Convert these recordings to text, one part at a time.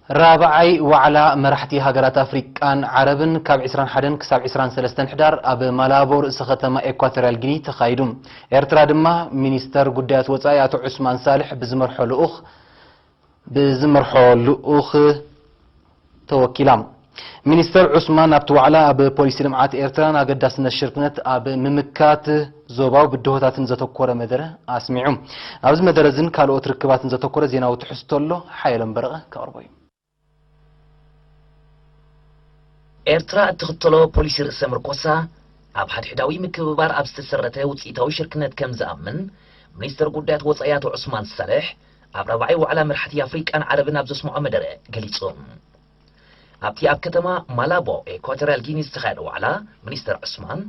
ራብዓይ ዋዕላ መራሕቲ ሃገራት ኣፍሪቃን ዓረብን ካብ ዕስራን ሓደን ክሳብ ዕስራን ሰለስተን ሕዳር ኣብ ማላቦ ርእሰ ከተማ ኤኳቶርያል ጊኒ ተኻይዱ። ኤርትራ ድማ ሚኒስተር ጉዳያት ወጻኢ ኣቶ ዑስማን ሳልሕ ብዝመርሖ ልኡኽ ብዝመርሖ ልኡኽ ተወኪላ። ሚኒስተር ዑስማን ኣብቲ ዋዕላ ኣብ ፖሊሲ ልምዓት ኤርትራን ኣገዳስነት ሽርክነት ኣብ ምምካት ዞባዊ ብድሆታትን ዘተኮረ መደረ ኣስሚዑ። ኣብዚ መደረ እዝን ካልኦት ርክባትን ዘተኮረ ዜናዊ ትሕዝቶ ኣሎ፣ ሓየሎም በረቐ ከቕርቦ እዩ። ኤርትራ እትኽተሎ ፖሊሲ ርእሰ ምርኮሳ ኣብ ሓድሕዳዊ ምክብባር ኣብ ዝተሰረተ ውፅኢታዊ ሽርክነት ከም ዝኣምን ሚኒስተር ጉዳያት ወጻኢ ኣቶ ዑስማን ሳልሕ ኣብ ራብዓይ ዋዕላ መራሕቲ ኣፍሪቃን ዓረብን ኣብ ዘስምዖ መደረ ገሊጹ። ኣብቲ ኣብ ከተማ ማላቦ ኤኳቶርያል ጊኒ ዝተኻየደ ዋዕላ ሚኒስተር ዑስማን፣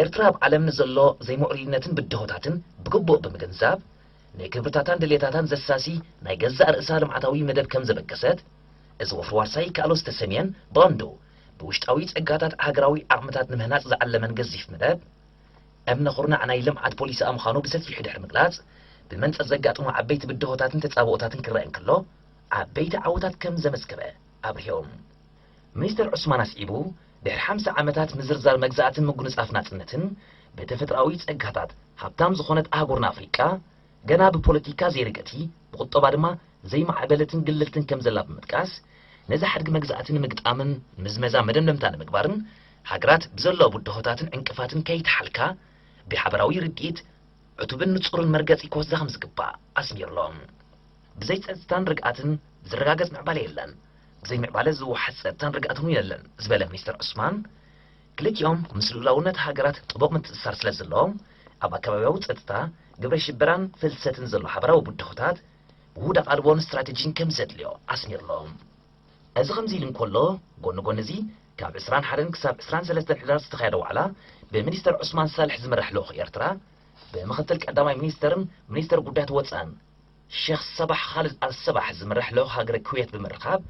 ኤርትራ ኣብ ዓለም ንዘሎ ዘይምዕሩይነትን ብድሆታትን ብግቡእ ብምግንዛብ፣ ንክብርታታን ድሌታታን ዘሳሲ ናይ ገዛእ ርእሳ ልምዓታዊ መደብ ከም ዘበገሰት፣ እዚ ወፍሪ ዋርሳይ ይከኣሎ ዝተሰምየን ብቐንዱ ብውሽጣዊ ጸጋታት ሃገራዊ ዓቕምታት ንምህናጽ ዝዓለመን ገዚፍ መደብ፣ እምነ ኩርናዕ ናይ ልምዓት ፖሊሲኣ ምዃኑ ብሰፊሑ ድሕሪ ምግላጽ፣ ብመንጽር ዘጋጥሙ ዓበይቲ ብድሆታትን ተጻብኦታትን ክረአ እንከሎ፣ ዓበይቲ ዓወታት ከም ዘመዝገበ ኣብሪሆም። ሚኒስተር ዑስማን ኣስዒቡ፣ ድሕሪ ሓምሳ ዓመታት ምዝርዛር መግዛእትን ምጉንጻፍ ናጽነትን፣ ብተፈጥሮኣዊ ጸጋታት ሃብታም ዝኾነት ኣህጉርና ኣፍሪቃ፣ ገና ብፖለቲካ ዘይርግእቲ፣ ብቁጠባ ድማ ዘይማዕበለትን ግልልትን ከም ዘላ ብምጥቃስ፣ ነዚ ሓድጊ መግዛእቲ ንምግጣምን ምዝመዛ መደምደምታ ንምግባርን፣ ሃገራት ብዘለዋ ብድሆታትን ዕንቅፋትን ከይተሓልካ፣ ብሓበራዊ ርድኢት ዕቱብን ንጹርን መርገጺ ክወስዳ ከም ዝግባእ ኣስሚርሎም። ብዘይ ጸጥታን ርግኣትን ዝረጋገጽ ምዕባለ የለን፣ ብዘይ ምዕባለ ዝወሓስ ጸጥታን ርግኣትን እውን የለን ዝበለ ሚኒስተር ዑስማን፣ ክልቲኦም ምስ ልኡላውነት ሃገራት ጥቡቕ ምትእስሳር ስለ ዘለዎም፣ ኣብ ኣከባቢያዊ ጸጥታ፣ ግብረ ሽበራን ፍልሰትን ዘሎ ሓበራዊ ብድሆታት ውሁድ ኣቓልቦን ስትራተጂን ከም ዘድልዮ ኣስሚርሎም። እዚ ከምዚ ኢሉ እንከሎ፣ ጎኒ ጎኒ እዚ፣ ካብ ዕስራን ሓደን ክሳብ ዕስራን ሰለስተን ሕዳር ዝተኻየደ ዋዕላ፣ ብሚኒስተር ዑስማን ሳልሕ ዝምራሕ ልኡኽ ኤርትራ፣ ብምኽትል ቀዳማይ ሚኒስተርን ሚኒስተር ጉዳያት ወጻእን ሸኽ ሰባሕ ኻልድ ኣል ሰባሕ ዝምራሕ ልኡኽ ሃገረ ኩዌት ብምርኻብ፣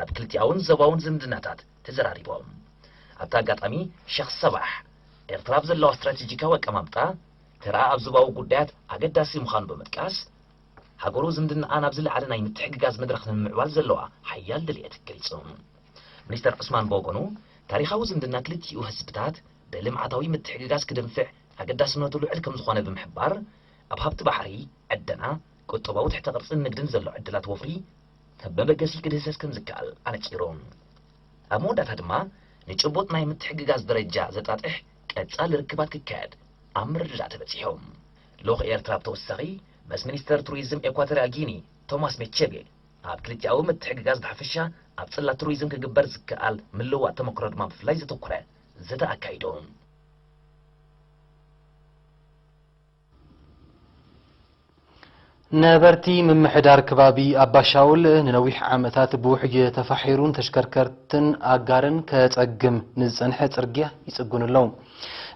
ኣብ ክልቲኣውን ዞባውን ዝምድናታት ተዘራሪቦም። ኣብቲ ኣጋጣሚ፣ ሸኽ ሰባሕ፣ ኤርትራ ኣብ ዘለዋ ስትራቴጂካዊ ኣቀማምጣ፣ ተራኣ ኣብ ዞባዊ ጉዳያት ኣገዳሲ ምዃኑ ብምጥቃስ፣ ሃገሩ ዝምድናኣ ናብ ዝለዓለ ናይ ምትሕግጋዝ መድረኽ ንምምዕባል ዘለዋ ሓያል ድልየት ገሊጹ። ሚኒስተር ዑስማን ብወገኑ፣ ታሪኻዊ ዝምድና ክልቲኡ ህዝብታት ብልምዓታዊ ምትሕግጋዝ ክድንፍዕ ኣገዳስነቱ ልዑል ከም ዝኾነ ብምሕባር፣ ኣብ ሃብቲ ባሕሪ፣ ዕደና፣ ቁጠባዊ ትሕተ ቅርጽን ንግድን ዘሎ ዕድላት ወፍሪ ከም መበገሲ ክድህሰስ ከም ዝከኣል ኣነጺሩ። ኣብ መወዳእታ ድማ፣ ንጭቡጥ ናይ ምትሕግጋዝ ደረጃ ዘጣጥሕ ቀጻሊ ርክባት ክካየድ ኣብ ምርድዳእ ተበጺሑ። ልኡኽ ኤርትራ ብተወሳኺ፣ ምስ ሚኒስተር ቱሪዝም ኤኳቶርያል ጊኒ ቶማስ ሜቼቤ ኣብ ክልቲኣዊ ምትሕግጋዝ ብሓፈሻ፣ ኣብ ጽላት ቱሪዝም ክግበር ዝከኣል ምልውዋጥ ተመክሮ ድማ ብፍላይ ዘተኮረ ዘተ ኣካይዱ። ነበርቲ ምምሕዳር ከባቢ ኣባሻውል ንነዊሕ ዓመታት ብውሕጅ ተፋሒሩን ተሽከርከርትን ኣጋርን ከጸግም ንዝጸንሐ ጽርግያ ይጽግኑ ኣለዉ።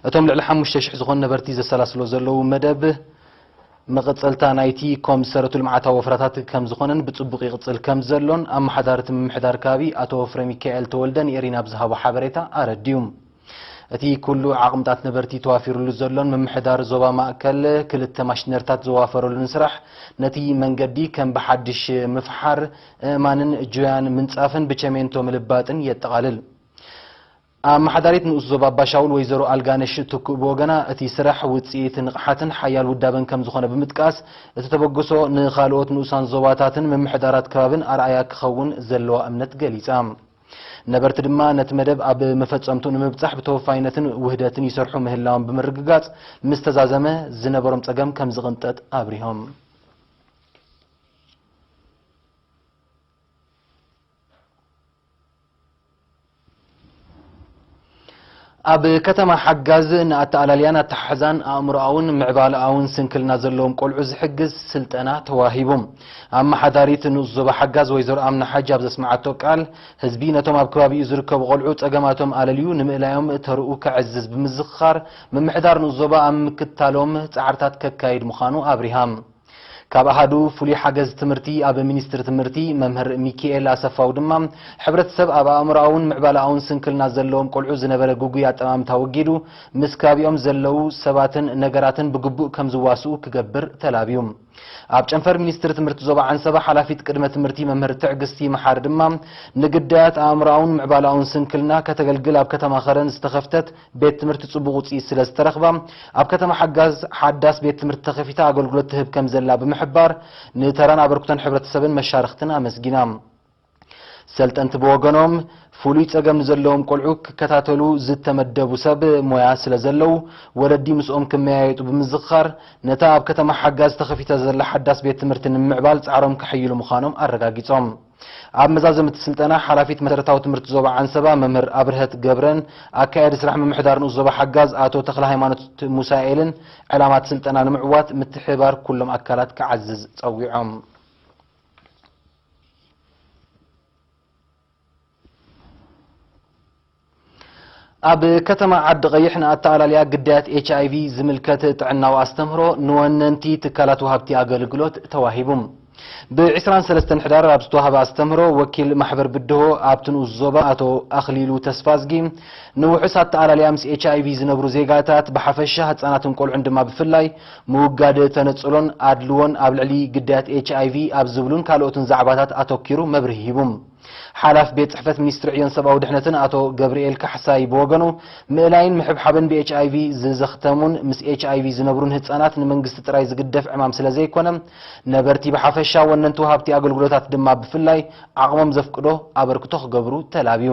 እቶም ልዕሊ ሓሙሽተ ሽሕ ዝኾኑ ነበርቲ ዘሰላስሎ ዘለዉ መደብ፣ መቐጸልታ ናይቲ ኮም ዝሰረቱ ልምዓታዊ ወፍራታት ከም ዝኾነን ብጽቡቕ ይቕጽል ከም ዘሎን ኣመሓዳሪ እቲ ምምሕዳር ከባቢ ኣቶ ፍረሚካኤል ተወልደ ንኤሪና ኣብ ዝሃቦ ሓበሬታ ኣረድዩ። እቲ ኩሉ ዓቕምታት ነበርቲ ተዋፊሩሉ ዘሎን ምምሕዳር ዞባ ማእከል ክልተ ማሽነርታት ዝዋፈረሉን ስራሕ፣ ነቲ መንገዲ ከም ብሓድሽ ምፍሓር፣ እእማንን ጆያን ምንጻፍን ብቸሜንቶ ምልባጥን የጠቓልል። ኣመሓዳሪት ንኡስ ዞባ ኣባሻውል ወይዘሮ ኣልጋነሽ ትኩእ ብወገና፣ እቲ ስራሕ ውጽኢት ንቕሓትን ሓያል ውዳበን ከም ዝኾነ ብምጥቃስ፣ እቲ ተበግሶ ንኻልኦት ንኡሳን ዞባታትን ምምሕዳራት ከባብን ኣርኣያ ክኸውን ዘለዋ እምነት ገሊጻ። ነበርቲ ድማ ነቲ መደብ ኣብ መፈጸምትኡ ንምብጻሕ ብተወፋይነትን ውህደትን ይሰርሑ ምህላዎም ብምርግጋጽ፣ ምስ ተዛዘመ ዝነበሮም ጸገም ከም ዝቕንጠጥ ኣብሪሆም። ኣብ ከተማ ሓጋዝ ንኣተኣላልያን ኣተሓሕዛን ኣእምሮኣውን ምዕባለኣውን ስንክልና ዘለዎም ቆልዑ ዝሕግዝ ስልጠና ተዋሂቡ። ኣመሓዳሪት ንኡስ ዞባ ሓጋዝ ወይዘሮ ኣምና ሓጂ ኣብ ዘስምዓቶ ቃል፣ ህዝቢ ነቶም ኣብ ከባቢኡ ዝርከቡ ቆልዑ ጸገማቶም ኣለልዩ ንምእላዮም ተርኡ ከዕዝዝ ብምዝኽኻር፣ ምምሕዳር ንኡስ ዞባ ኣብ ምክታሎም ጻዕርታት ከካይድ ምዃኑ ኣብሪሃ። ካብ ኣሃዱ ፍሉይ ሓገዝ ትምህርቲ ኣብ ሚኒስትሪ ትምህርቲ መምህር ሚኪኤል ኣሰፋው ድማ፣ ሕብረተሰብ ኣብ ኣእምሮኣውን ምዕባለኣውን ስንክልና ዘለዎም ቆልዑ ዝነበረ ግጉይ ኣጠማምታ ወጊዱ፣ ምስ ከባቢኦም ዘለዉ ሰባትን ነገራትን ብግቡእ ከም ዝዋስኡ ክገብር ተላብዩ። ኣብ ጨንፈር ሚኒስትሪ ትምህርቲ ዞባ ዓንሰባ ሓላፊት ቅድመ ትምህርቲ መምህር ትዕግስቲ መሓሪ ድማ፣ ንግዳያት ኣእምሮኣውን ምዕባለኣውን ስንክልና ከተገልግል ኣብ ከተማ ኸረን ዝተኸፍተት ቤት ትምህርቲ ጽቡቕ ውጽኢት ስለ ዝተረኽባ፣ ኣብ ከተማ ሓጋዝ ሓዳስ ቤት ትምህርቲ ተኸፊታ ኣገልግሎት ትህብ ከም ዘላ ብምሕባር፣ ንተራን ኣበርክቶን ሕብረተሰብን መሻርኽትን ኣመስጊና። ሰልጠንቲ ብወገኖም፣ ፍሉይ ጸገም ንዘለዎም ቆልዑ ክከታተሉ ዝተመደቡ ሰብ ሞያ ስለ ዘለዉ፣ ወለዲ ምስኦም ክመያየጡ ብምዝኽኻር፣ ነታ ኣብ ከተማ ሓጋዝ ተኸፊታ ዘላ ሓዳስ ቤት ትምህርቲ ንምምዕባል ጻዕሮም ከሐይሉ ምዃኖም ኣረጋጊጾም። ኣብ መዛዘሚ እቲ ስልጠና፣ ሓላፊት መሰረታዊ ትምህርቲ ዞባ ዓንሰባ መምህር ኣብርሀት ገብረን ኣካያዲ ስራሕ ምምሕዳር ንኡስ ዞባ ሓጋዝ ኣቶ ተኽለ ሃይማኖት ሙሳኤልን፣ ዕላማ እቲ ስልጠና ንምዕዋት ምትሕብባር ኩሎም ኣካላት ክዓዝዝ ጸዊዖም። ኣብ ከተማ ዓዲ ቀይሕ ንኣተኣላልያ ግዳያት ኤች ኣይ ቪ ዝምልከት ጥዕናዊ ኣስተምህሮ ንወነንቲ ትካላት ወሃብቲ ኣገልግሎት ተዋሂቡ። ብ ዕስራን ሰለስተን ሕዳር ኣብ ዝተዋሃበ ኣስተምህሮ፣ ወኪል ማሕበር ብድሆ ኣብቲ ንኡስ ዞባ ኣቶ ኣኽሊሉ ተስፋዝጊ፣ ንውሑስ ኣተኣላልያ ምስ ኤች ኣይ ቪ ዝነብሩ ዜጋታት ብሓፈሻ፣ ህጻናትን ቆልዑን ድማ ብፍላይ፣ ምውጋድ ተነጽሎን ኣድልዎን ኣብ ልዕሊ ግዳያት ኤች ኣይ ቪ ኣብ ዝብሉን ካልኦትን ዛዕባታት ኣተኪሩ መብርሂ ሂቡ። ሓላፊ ቤት ጽሕፈት ሚኒስትሪ ዕዮን ሰብኣዊ ድሕነትን ኣቶ ገብርኤል ካሕሳይ ብወገኑ፣ ምእላይን ምሕብሓብን ብ ኤች ኣይ ቪ ዝዘኽተሙን ምስ ኤች ኣይ ቪ ዝነብሩን ህጻናት ንመንግስቲ ጥራይ ዝግደፍ ዕማም ስለ ዘይኮነ፣ ነበርቲ ብሓፈሻ፣ ወነንቲ ወሃብቲ ኣገልግሎታት ድማ ብፍላይ፣ ዓቕሞም ዘፍቅዶ ኣበርክቶ ክገብሩ ተላብዩ።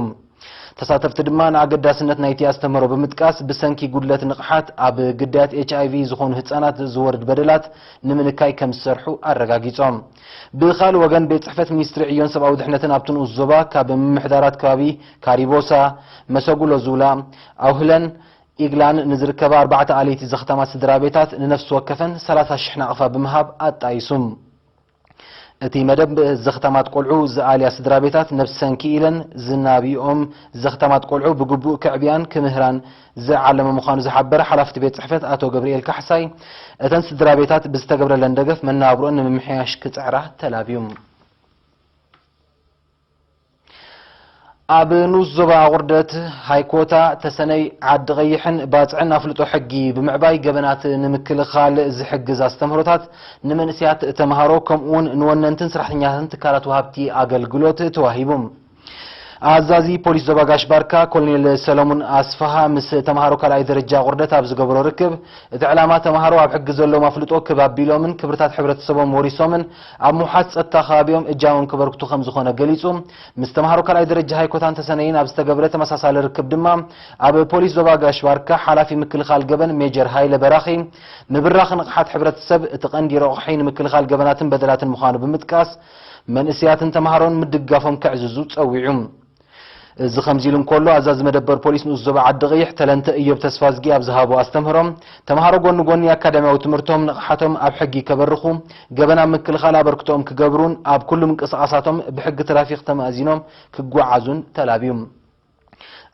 ተሳተፍቲ ድማ ንኣገዳስነት ናይቲ ኣስተምህሮ ብምጥቃስ፣ ብሰንኪ ጉድለት ንቕሓት ኣብ ግዳያት ኤች ኣይ ቪ ዝኾኑ ህጻናት ዝወርድ በደላት ንምንካይ ከም ዝሰርሑ ኣረጋጊጾም። ብኻልእ ወገን፣ ቤት ጽሕፈት ሚኒስትሪ ዕዮን ሰብኣዊ ድሕነትን ኣብቲ ንኡስ ዞባ፣ ካብ ምምሕዳራት ከባቢ ካሪቦሳ፣ መሰጉሎ ዙላ፣ ኣውህለን ኢግላን ንዝርከባ ኣርባዕተ ኣለይቲ ዘኽተማ ስድራ ቤታት ንነፍሲ ወከፈን ሰላሳ ሽሕ ናቕፋ ብምሃብ ኣጣይሱ። እቲ መደብ ዘኽተማት ቆልዑ ዝኣልያ ስድራ ቤታት ነብሰን ክኢለን ዝናብይኦም ዘኽተማት ቆልዑ ብግቡእ ክዕብያን ክምህራን ዝዓለመ ምዃኑ ዝሓበረ ሓላፍቲ ቤት ጽሕፈት ኣቶ ገብርኤል ካሕሳይ፣ እተን ስድራ ቤታት ብዝተገብረለን ደገፍ መነባብሮን ንምምሕያሽ ክጽዕራ ተላብዩ። ኣብ ንኡስ ዞባ ኣቑርደት፣ ሃይኮታ፣ ተሰነይ፣ ዓዲ ቀይሕን ባጽዕን ኣፍልጦ ሕጊ ብምዕባይ ገበናት ንምክልኻል ዝሕግዝ ኣስተምህሮታት ንመንእሰያት ተምሃሮ ከምኡውን ንወነንትን ሰራሕተኛታትን ትካላት ወሃብቲ ኣገልግሎት ተዋሂቡ። ኣዛዚ ፖሊስ ዞባ ጋሽ ባርካ ኮሎኔል ሰለሙን ኣስፋሃ ምስ ተምሃሮ ካልኣይ ደረጃ ኣቑርደት ኣብ ዝገበሮ ርክብ፣ እቲ ዕላማ ተምሃሮ ኣብ ሕጊ ዘለዎም ኣፍልጦ ክብ ኣቢሎምን ክብርታት ሕብረተሰቦም ወሪሶምን ኣብ ምውሓስ ጸጥታ ከባቢኦም እጃሞም ከበርክቱ ከም ዝኾነ ገሊጹ። ምስ ተምሃሮ ካልኣይ ደረጃ ሃይኮታን ተሰነይን ኣብ ዝተገብረ ተመሳሳሊ ርክብ ድማ፣ ኣብ ፖሊስ ዞባ ጋሽ ባርካ ሓላፊ ምክልኻል ገበን ሜጀር ሃይለ በራኺ፣ ምብራኽ ንቕሓት ሕብረተሰብ እቲ ቀንዲ ረቑሒ ንምክልኻል ገበናትን በደላትን ምዃኑ ብምጥቃስ፣ መንእሰያትን ተምሃሮን ምድጋፎም ከዕዝዙ ጸዊዑ። እዚ ከምዚ ኢሉ እንከሎ፣ ኣዛዚ መደበር ፖሊስ ንኡስ ዞባ ዓዲ ቀይሕ ተለንተ እዮብ ተስፋዝጊ ኣብ ዝሃቦ ኣስተምህሮ፣ ተምሃሮ ጎኒ ጎኒ ኣካዳሚያዊ ትምህርቶም ንቕሓቶም ኣብ ሕጊ ከበርኹ፣ ገበን ኣብ ምክልኻል ኣበርክቶኦም ክገብሩን ኣብ ኩሉ ምንቅስቓሳቶም ብሕጊ ትራፊክ ተማእዚኖም ክጓዓዙን ተላብዩ።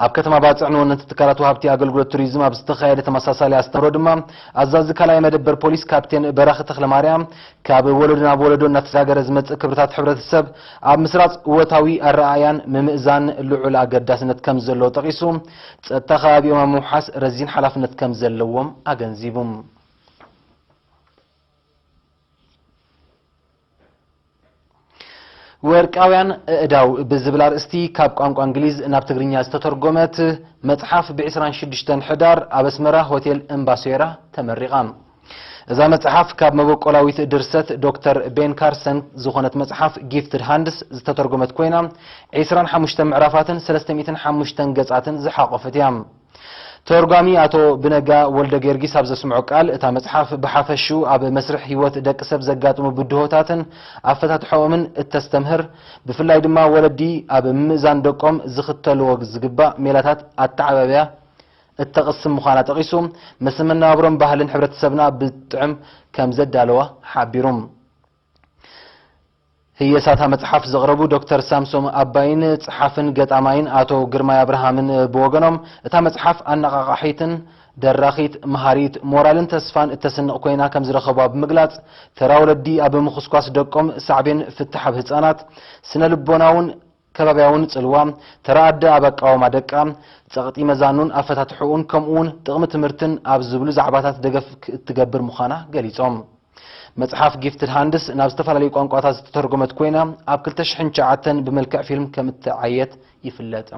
ኣብ ከተማ ባጽዕ ንወነንቲ ትካላት ወሃብቲ ኣገልግሎት ቱሪዝም ኣብ ዝተኻየደ ተመሳሳሊ ኣስተምህሮ ድማ፣ ኣዛዚ ካልኣይ መደበር ፖሊስ ካፕቴን በራኺ ተኽለማርያም፣ ካብ ወለዶ ናብ ወለዶ እናተሰጋገረ ዝመጽእ ክብርታት ሕብረተሰብ ኣብ ምስራጽ እወታዊ ኣረኣእያን ምምእዛን ልዑል ኣገዳስነት ከም ዘለዎ ጠቒሱ፣ ጸጥታ ከባቢኦም ኣብ ምውሓስ ረዚን ሓላፍነት ከም ዘለዎም ኣገንዚቡ። ወርቃውያን ኣእዳው ብዝብል ኣርእስቲ ካብ ቋንቋ እንግሊዝ ናብ ትግርኛ ዝተተርጎመት መጽሓፍ ብ ዕስራን ሽዱሽተን ሕዳር ኣብ ኣስመራ ሆቴል እምባሶየራ ተመሪቓ። እዛ መጽሓፍ ካብ መበቆላዊት ድርሰት ዶክተር ቤን ካርሰን ዝኾነት መጽሓፍ ጊፍትድ ሃንድስ ዝተተርጎመት ኮይና፣ ዕስራን ሓሙሽተን ምዕራፋትን ሰለስተ ሚእትን ሓሙሽተን ገጻትን ዝሓቖፈት እያ። ተርጓሚ ኣቶ ብነጋ ወልደ ጊዮርጊስ ኣብ ዘስምዖ ቃል፣ እታ መጽሓፍ ብሓፈሽኡ ኣብ መስርሕ ህይወት ደቂ ሰብ ዘጋጥሙ ብድሆታትን ኣፈታትሖኦምን እተስተምህር፣ ብፍላይ ድማ ወለዲ ኣብ ምምእዛን ደቆም ዝኽተልዎ ዝግባእ ሜላታት ኣተዓባብያ እተቕስም ምዃና ጠቒሱ፣ ምስ መነባብሮን ባህልን ሕብረተሰብና ብጥዑም ከም ዘዳለዋ ሓቢሩ። ህየሳታ መጽሓፍ ዘቕረቡ ዶክተር ሳምሶም ኣባይን ጸሓፍን ገጣማይን ኣቶ ግርማይ ኣብርሃምን ብወገኖም፣ እታ መጽሓፍ ኣነቓቓሒትን ደራኺት፣ መሃሪት፣ ሞራልን ተስፋን እተስንቕ ኮይና ከም ዝረኸቡዋ ብምግላጽ፣ ተራ ወለዲ ኣብ ምኹስኳስ ደቆም፣ ሳዕቤን ፍትሕ ኣብ ህጻናት፣ ስነ ልቦናውን ከባብያውን ጽልዋ፣ ተራ ኣደ ኣብ ኣቃውማ ደቃ፣ ጸቕጢ መዛኑን ኣፈታትሕኡን፣ ከምኡውን ጥቕሚ ትምህርትን ኣብ ዝብሉ ዛዕባታት ደገፍ እትገብር ምዃና ገሊጾም። መጽሓፍ ጊፍትድ ሃንድስ ናብ ዝተፈላለዩ ቋንቋታት ዝተተርጎመት ኮይና፣ ኣብ ክልተ ሽሕን ትሽዓተን ብመልክዕ ፊልም ከም እትዓየት ይፍለጥ።